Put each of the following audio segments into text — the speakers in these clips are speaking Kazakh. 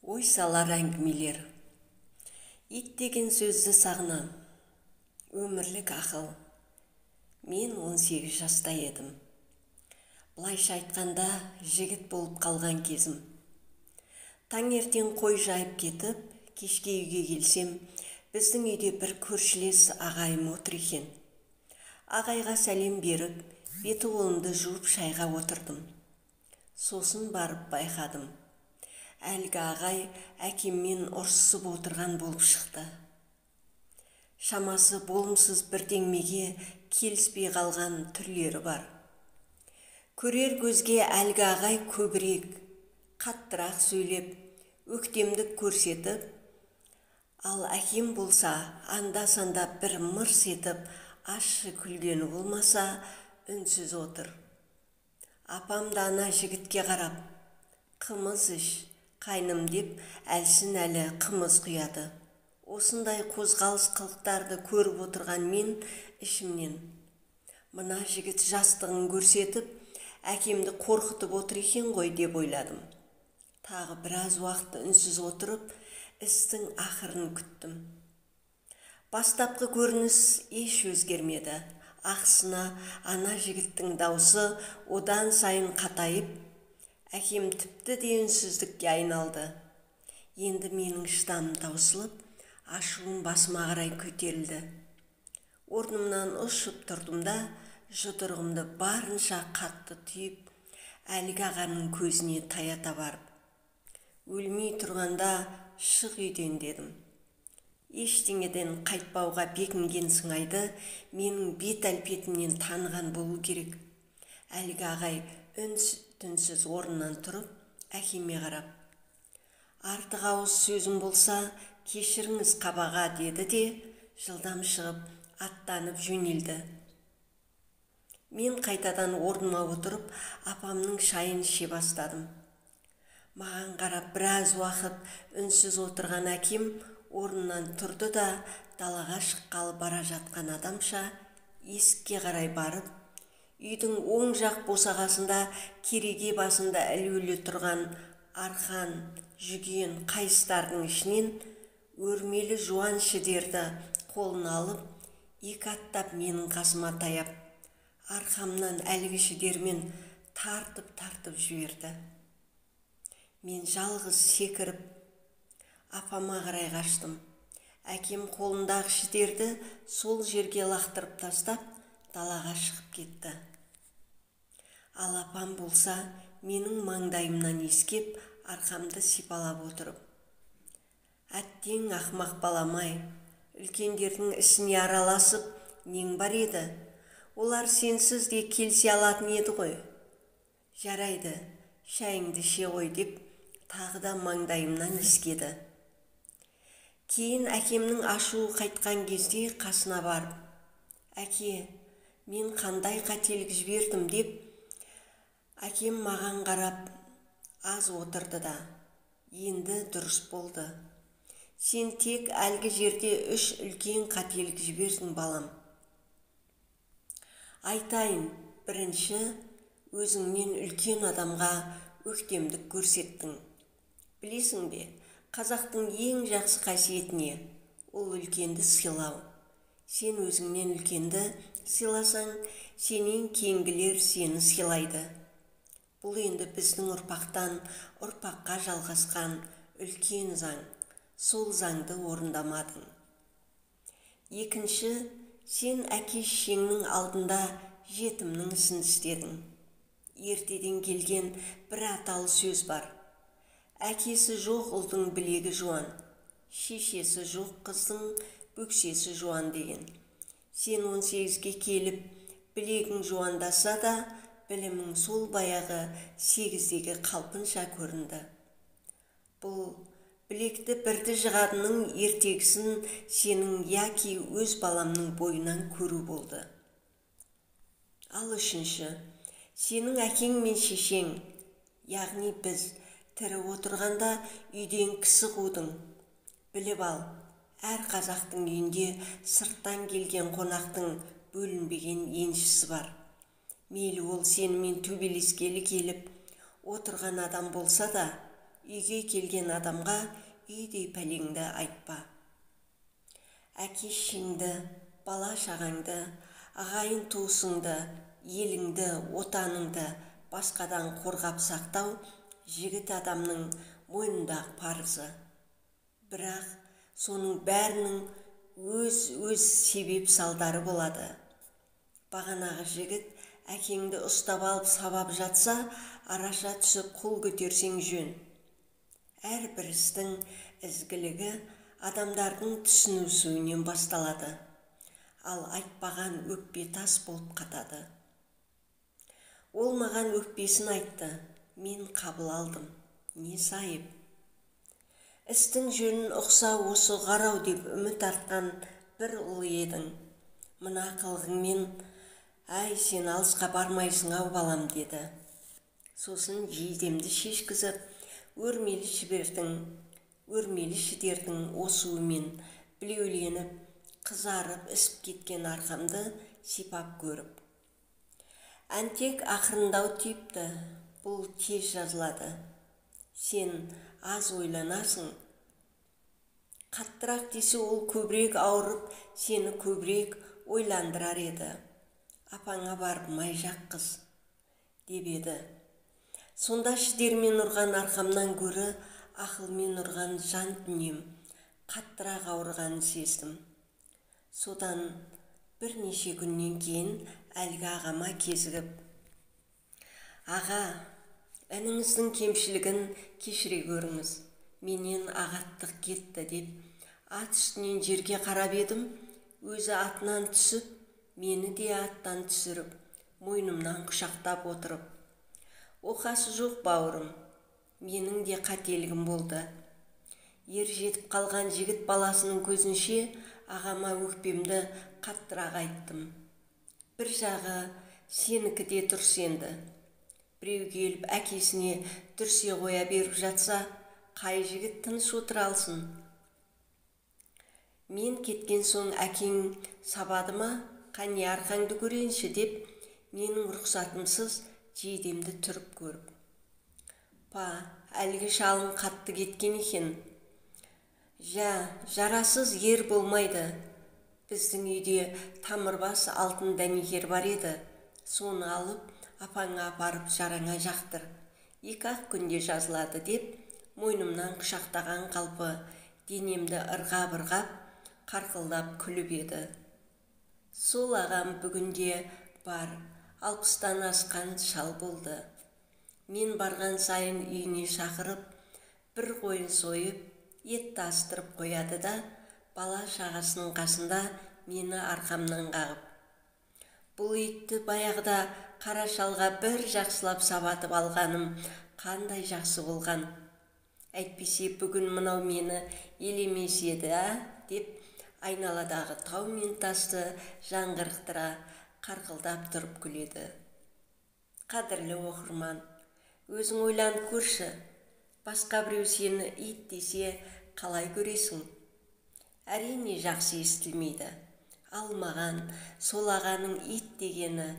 Ой салар әңгімелер. Ит деген сөзді сағынам. Өмірлік ақыл. Мен 18 жаста едім. Былайша айтқанда, жігіт болып қалған кезім. Таңертең қой жайып кетіп, кешке үйге келсем, біздің үйде бір көршілес ағайым отыр екен. Ағайға сәлем беріп, беті қолымды жуып шайға отырдым. Сосын барып байқадым. Әлгі ағай әкеммен ұрсысып отырған болып шықты. Шамасы болымсыз бірдеңмеге келіспей қалған түрлері бар. Көрер көзге әлгі ағай көбірек, қаттырақ сөйлеп, өктемдік көрсетіп, ал әкем болса анда-санда бір мырс етіп ащы күлгені болмаса үнсіз отыр. Апам да ана жігітке қарап, қымыз іш, қайным деп әлсін әлі қымыз құяды. Осындай қозғалыс қылықтарды көріп отырған мен ішімнен, мына жігіт жастығын көрсетіп, әкемді қорқытып отыр екен ғой деп ойладым. Тағы біраз уақыт үнсіз отырып, істің ақырын күттім. Бастапқы көрініс еш өзгермеді. Ақсына ана жігіттің даусы одан сайын қатайып, әкем тіпті де үнсіздікке айналды. Енді менің шыдамым таусылып, ашуым басыма қарай көтерілді. Орнымнан ұшып тұрдым да, жұдырығымды барынша қатты түйіп, әлгі ағаның көзіне таята барып, өлмей тұрғанда шық үйден дедім. Ештеңеден қайтпауға бекінген сыңайды менің бет әлпетімнен таныған болу керек. Әлгі ағай үн-түнсіз орнынан тұрып, әкеме қарап, артық ауыз сөзім болса, кешіріңіз қабаға деді де, жылдам шығып, аттанып жөнелді. Мен қайтадан орныма отырып, апамның шайын іше бастадым. Маған қарап біраз уақыт үнсіз отырған әкем орнынан тұрды да, далаға шыққалы бара жатқан адамша есікке қарай барып, үйдің оң жақ босағасында кереге басында ілулі тұрған арқан, жүген, қайыстардың ішінен өрмелі жуан шідерді қолына алып, екі аттап менің қасыма таяп, арқамнан әлгі шідермен тартып-тартып жіберді. Мен жалғыз секіріп, апама қарай қаштым. Әкем қолындағы шідерді сол жерге лақтырып тастап, далаға шығып кетті. Ал апам болса, менің маңдайымнан иіскеп, арқамды сипалап отырып, әттең ақмақ балам-ай, үлкендердің ісіне араласып, нең бар еді? Олар сенсіз де келісе алатын еді ғой. Жарайды, шайыңды іше ғой деп, тағы да маңдайымнан иіскеді. Кейін әкемнің ашуы қайтқан кезде қасына барып, әке, мен қандай қателік жібердім деп, әкем маған қарап аз отырды да, енді дұрыс болды. Сен тек әлгі жерде үш үлкен қателік жібердің, балам. Айтайын, бірінші, өзіңнен үлкен адамға өктемдік көрсеттің. Білесің бе, қазақтың ең жақсы қасиетіне, ол үлкенді сыйлау. Сен өзіңнен үлкенді сыйласаң, сенен кейінгілер сені сыйлайды. Бұл енді біздің ұрпақтан ұрпаққа жалғасқан үлкен заң. Сол заңды орындамадың. Екінші, сен әке шешеңнің алдында жетімнің ісін істедің. Ертеден келген бір аталы сөз бар. Әкесі жоқ ұлдың білегі жуан, шешесі жоқ қыздың бөксесі жуан деген. Сен 18-ге келіп, білегің жуандаса да, білімің сол баяғы 8-дегі қалпынша көрінді. Бұл білекті бірді жығадының ертегісін сенің яки өз баламның бойынан көру болды. Ал үшінші, сенің әкең мен шешең, яғни біз, тірі отырғанда үйден кісі қудың. Біліп ал, әр қазақтың үйінде сырттан келген қонақтың бөлінбеген еншісі бар. Мейлі ол сенімен төбелескелі келіп отырған адам болса да, Үйге келген адамға үйдей пәлеңді айтпа. Әке-шешеңді, бала-шағаңды, ағайын-туысыңды, еліңді, отаныңды басқадан қорғап сақтау жігіт адамның мойнындағы парызы. Бірақ соның бәрінің өз-өз себеп салдары болады. Бағанағы жігіт әкеңді ұстап алып сабап жатса, араша түсіп қол көтерсең жөн. Әрбір істің ізгілігі адамдардың түсінісуінен басталады. Ал айтпаған өкпе тас болып қатады. Ол маған өкпесін айтты, мен қабыл алдым. Не сайып? Істің жөнін ұқса осы қарау деп үміт артқан бір ұл едің. Мына қылығыңмен, әй, сен алысқа бармайсың ау балам, деді. Сосын жейдемді шешкізіп, өрмелі шідердің осуымен білеуленіп, қызарып ісіп кеткен арқамды сипап көріп. Әнтек ақырындау түйіпті, бұл тез жазылады. Сен аз ойланасың. Қаттырақ десе ол көбірек ауырып, сені көбірек ойландырар еді. Апаңа барып май жаққыз, деп еді. Сонда шідермен ұрған арқамнан гөрі ақылмен ұрған жан дүнием қаттырақ ауырғанын сездім. Содан бірнеше күннен кейін әлгі ағама кезігіп, аға, ініңіздің кемшілігін кешіре көріңіз, менен ағаттық кетті деп ат үстінен жерге қарап едім, өзі атынан түсіп, мені де аттан түсіріп, мойнымнан құшақтап отырып, оқасы жоқ бауырым, менің де қателігім болды. Ер жетіп қалған жігіт баласының көзінше ағама өкпемді қаттырақ айттым. Бір жағы сенікі де дұрыс енді. Біреу келіп әкесіне дүрсе қоя беріп жатса, қай жігіт тыныш отыра алсын? Мен кеткен соң әкең сабады ма, қане арқаңды көрейінші деп, менің рұқсатымсыз жейдемді түріп көріп. Па, әлгі шалың қатты кеткен екен. Жа, жарасыз ер болмайды. Біздің үйде тамырбас алтын дәнекер бар еді. Соны алып, апаңа апарып жараңа жақтыр. 2-ақ күнде жазылады деп, мойнымнан құшақтаған қалпы денемді ырғап-ырғап, қарқылдап күліп еді. Сол ағам бүгінде бар, 60-тан асқан шал болды. Мен барған сайын үйіне шақырып, бір қойын сойып, етті астырып қояды да, бала шағасының қасында мені арқамнан қағып. Бұл итті баяғыда қара шалға бір жақсылап сабатып алғаным қандай жақсы болған. Әйтпесе бүгін мынау мені елемес еді, ә? Деп айналадағы тау мен тасты жаңғырықтыра қарқылдап тұрып күледі. Қадірлі оқырман, өзің ойланып көрші, басқа біреу сені ит десе қалай көресің? Әрине жақсы естілмейді. Ал маған сол ағаның ит дегені,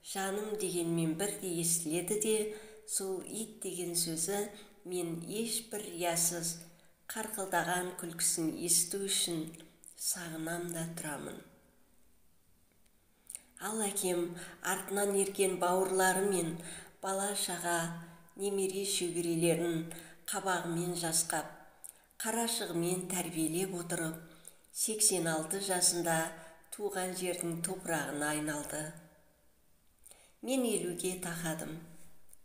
жаным дегенмен бірдей естіледі де, сол ит деген сөзі мен ешбір риясыз қарқылдаған күлкісін есту үшін сағынам да тұрамын. Ал әкем артынан ерген бауырлары мен бала-шаға немере шөберелерін қабағымен жасқап, қарашығымен тәрбиелеп отырып, 86 жасында туған жердің топырағына айналды. Мен 50-ге тақадым.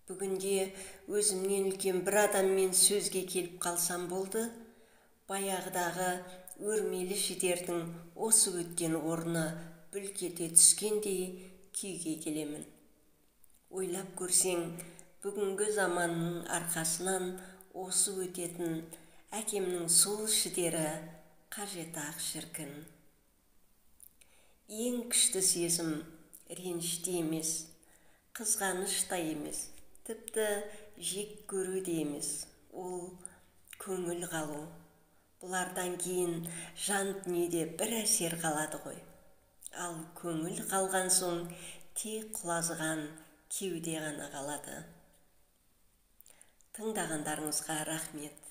Бүгінде өзімнен үлкен бір адаммен сөзге келіп қалсам болды, баяғыдағы өрмелі шідердің осы өткен орны бүлк ете түскендей күйге келемін. Ойлап көрсең, бүгінгі заманның арқасынан осы өтетін әкемнің сол шідері қажет-ақ шіркін. Ең күшті сезім реніште емес, қызғаныш та емес, тіпті жек көру де емес, ол көңіл қалу. Бұлардан кейін жан дүниеде бір әсер қалады ғой. Ал көңіл қалған соң тек құлазыған кеуде ғана қалады. Тыңдағандарыңызға рахмет.